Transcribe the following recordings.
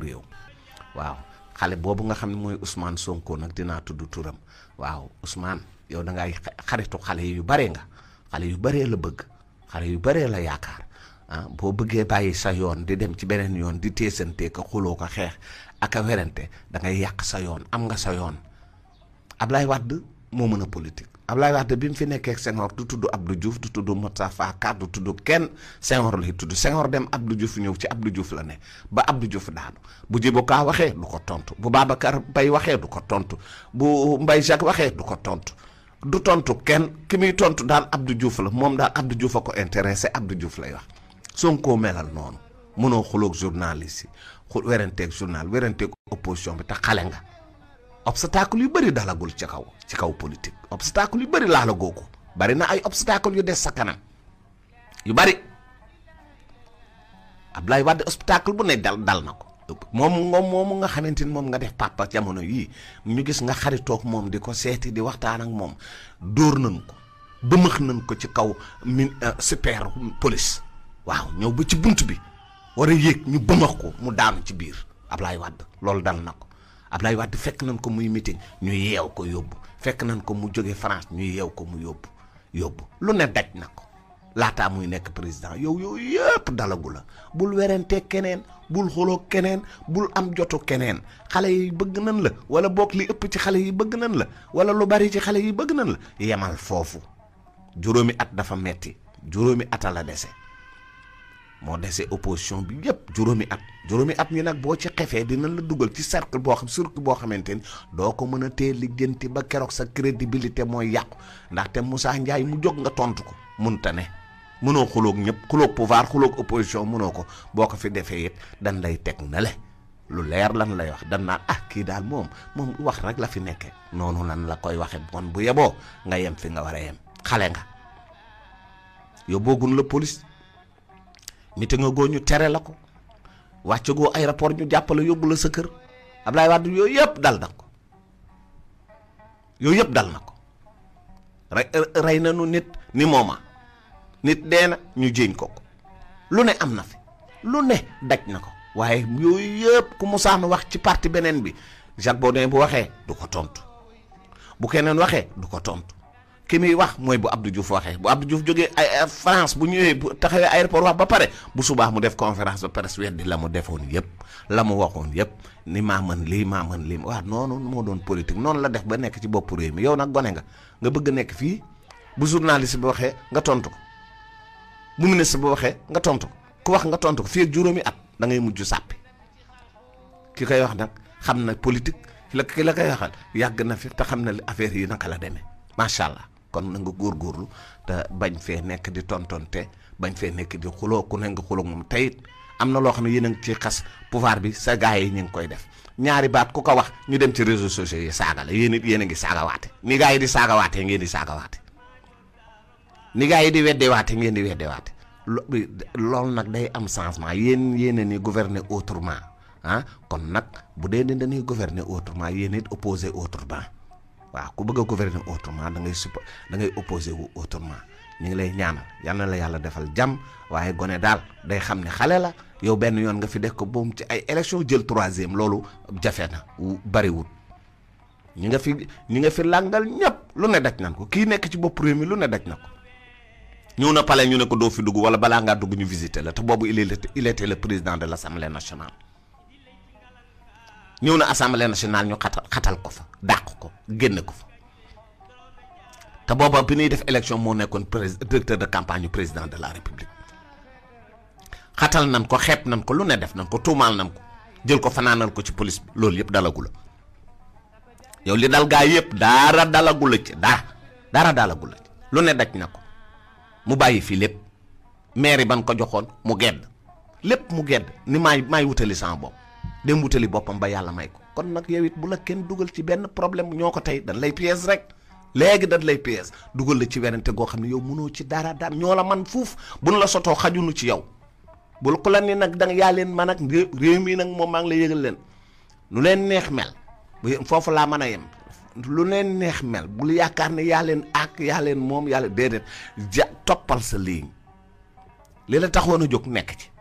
réew waaw xale boobu nga xam ne mooy Ousmane Sonko nag dinaa tudd turam waaw Ousmane yow da ngay xaritu xale yu bare nga xale yu baree la bëgg xale yu baree la yaakaar boo bëggee bàyyi sa yoon di dem ci beneen yoon di teesante ka xuloo ko xeex ak a werante da ngay yàq sa yoon am nga sa yoon Ablaye Wade moo mën a politique Ablaye Wade bi mu fi nekkee Senghor du tudd Abdou Diouf du tudd Moustapha Ka du tudd kenn Senghor lay tudd Senghor dem Abdou Diouf ñëw ci Abdou Diouf la ne ba Abdou Diouf daanu bu Djibo Ka waxee du ko tontu bu Babacar Mbaye waxee du ko tontu bu Mbaye Jacques waxee du ko tontu du tontu kenn ki muy tontu daal Abdou Diouf la moom daal Abdou Diouf a ko intéressé Abdou Diouf lay wax Sonko melal noonu mënoo xuloog journaliste yi werenteeg journal werenteeg opposition bi te xale nga obstacle yu bëri dalagul ci kaw politique obstacle yu bëri laalagoo ko bari na ay obstacle yu des sa kanam yu bëri Ablaye Wade obstacle bu ne dal na ko moom nga xamante ni moom nga def papa jamono yii ñu gis nga xaritoog moom di ko seeti di waxtaan ak moom dóor nañ ko bëmëx nañ ko ci kaw super police waaw ñëw ba ci bunt bi war a yéeg ñu bëmax ko mu daanu ci biir Ablaye Wade loolu dal na ko Ablaye Wade fekk nañ ko muy meeting ñu yeew ko yóbbu fekk nañ ko mu jóge France ñu yeew ko mu yóbbu lu ne daj na ko laataa muy nekk président yow yëpp dalagu la bul werante keneen bul xoloo keneen bul am jotu keneen xale yi bëgg nañ la wala boog li ëpp ci xale yi bëgg nañ la wala lu bari ci xale yi bëgg nañ la yemal foofu juróomi at dafa metti juróomi ata la dese moo dese opposition bi yëpp juróomi at ñi nag boo ci xefee dinañ la dugal ci cercle boo xamante ni doo ko mën a tee lijjanti ba keroog sa crédibilité mooy yàqu ndaxte Moussa Ndiaye mu jóg nga tontu ko munta ne mënoo xuloog ñëpp xuloog pouvoir xuloog opposition mënoo ko boo ko fi defee it dañ lay teg na le lu leer lan lay wax dan naan kii daal moom wax rek la fi nekkee noonu lan la koy waxe bon bu yeboo nga yem fi nga war a yem xale nga yow boogun la police meeting nga goo ñu tere la ko wàcc goo aéroport ñu jàppale yóbbu la sa kër Ablaye Wade yooyu yëpp dal na ko rey na nu nit ni mooma nit dee na ñu jéñ ko lu ne am na fi lu ne daj na ko waaye yooyu yëpp ku musaana wax ci parti beneen bi Jacques Baudin bu waxee du ko tontu bu keneen waxee du ko tontu ki muy wax mooy bu Abdou Diouf waxee bu Abdou Diouf jógee ay France bu ñëwee bu taxawee aéroport wax ba pare bu subaa mu def conférence de presse weddi la mu defoon yëpp la mu waxoon yëpp ni maa mën lii waaw noonu moo doon politique noonu la def ba nekk ci bopp réew mi yow nag gone nga bëgg nekk fii bu journaliste bi waxee nga tontu ko bu ministre bi waxee nga tontu ko ku wax nga tontu ko fii ak juróomi at da ngay mujj sàppi ki koy wax nag xam na politique ki la koy waxal yàgg na fi te xam na affaire yi naka la demee macha allah. kon na nga góorgóorlu te bañ fee nekk di tontonte bañ fee nekk di xuloo ku ne nga xuloo moom teyit am na loo xam ne yéen a ngi ci xas pouvoir bi sa gars yi ñu ngi koy def ñaari baat ku ko wax ñu dem ci réseaux sociaux yi saaga la yéen a ngi saagawaate ni gars yi di saagawaate ngeen di saagawaate ni gars yi di weddewaate ngeen di weddewaate loolu nag day am changement yéen a ni gouverner autrement kon nag bu dee ni dañuy gouverner autrement yéen it opposer autrement waaw ku bëgg a gouverner autrement da ngay opposé wu autrement ñu ngi lay ñaanal yal na la yàlla defal jàmm waaye gone daal day xam ne xale la yow benn yoon nga fi def ko boom ci ay élection jël 3e loolu jafe na bariwul ñi nga fi làngal ñëpp lu ne daj nañ ko kii nekk ci bopp réew mi lu ne daj na ko ñëw na pale ñu ne ko doo fi dugg wala balaa ngaa dugg ñu visiter la te boobu il était le président de l'Assemblée nationale ñëw na assemblée nationale ñu xatal ko fa dàq ko génne ko fa te booba bi ñuy def élection moo nekkoon directeur de campagne président de la république xatal nan ko xeeb nan ko lu ne def nan ko tuumaal nan ko jël ko fanaanal ko ci police bi loolu yëpp dalagu la yow li dal gaa yëpp dara dalagu la ci dara dalagu la ci lu ne daj na ko mu bàyyi fii lépp maire ban ko joxoon mu gedd lépp mu gedd ni maay wutali sama bopp dem wutali boppam ba yàlla may ko kon nag yow it bu la kenn dugal ci benn problème ñoo ko tey dañ lay piège rek léegi dañ lay piège dugal la ci werante goo xam ne yow mënoo ci dara ñoo la man fuuf buñ la sotoo xajunu ci yow bul ko la ni nag da yaa leen man ak réew mi nag moom maa ngi lay yëgal leen lu leen neex mel foofu laa mën a yem lu leen neex mel bul yaakaar ne yaa leen moom yàlla déedéet toppal sa ligne li la taxoon a jóg nekk ci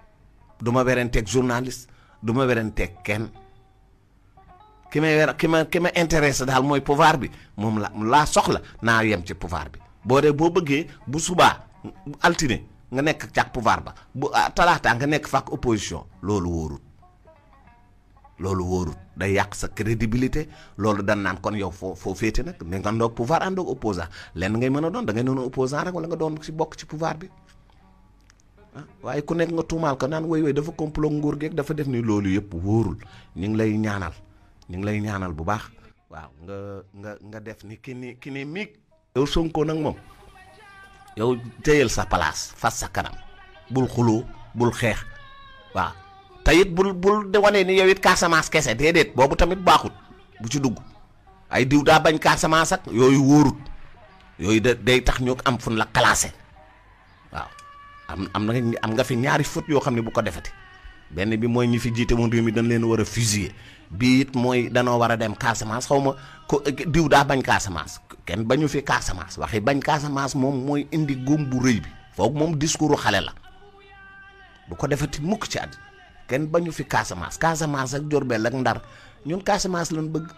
du ma werenteeg journaliste du ma werante kenn ki ma intéressé daal mooy pouvoir bi moom laa soxla naa yem ci pouvoir bi boo bëggee bu subaa altine nga nekk càq pouvoir ba bu talaata nga nekk fàkk opposition loolu wóorut day yàq sa crédibilité loolu dan naan kon yow foo féete nag ne nga ndoog pouvoir àndoog opposant lenn ngay mën a doon da ngay doon opposant rek wala nga doon ci bokk ci pouvoir bi waaye ku nekk nga tuumaal ko naan woy dafa complot nguur geeg dafa def ni loolu yëpp wóorul ñu ngi lay ñaanal bu baax waaw nga def ni ki ni miig yow Sonko nag moom yow téyel sa place fas sa kanam bul xuloo bul xeex waaw te it bul de wane ni yow it Casamance kese déedéet boobu tamit baaxut bu ci dugg ay diw daa bañ Casamance ak yooyu wóorut yooyu day tax ñu am fun la classé waaw am nga fi ñaari faute yoo xam ne bu ko defati benn bi mooy ñi fi jiite moom réew mi dañ leen war a fusiller bii it mooy danoo war a dem Casamance xaw ma ko diw daa bañ Casamance kenn bañu fi Casamance waxi bañ Casamance moom mooy indi góom bu rëy bi foog moom discours xale la bu ko defati mukk ci àddina kenn bañu fi Casamance ak Diourbel ak Ndar ñun Casamance lañ bëgg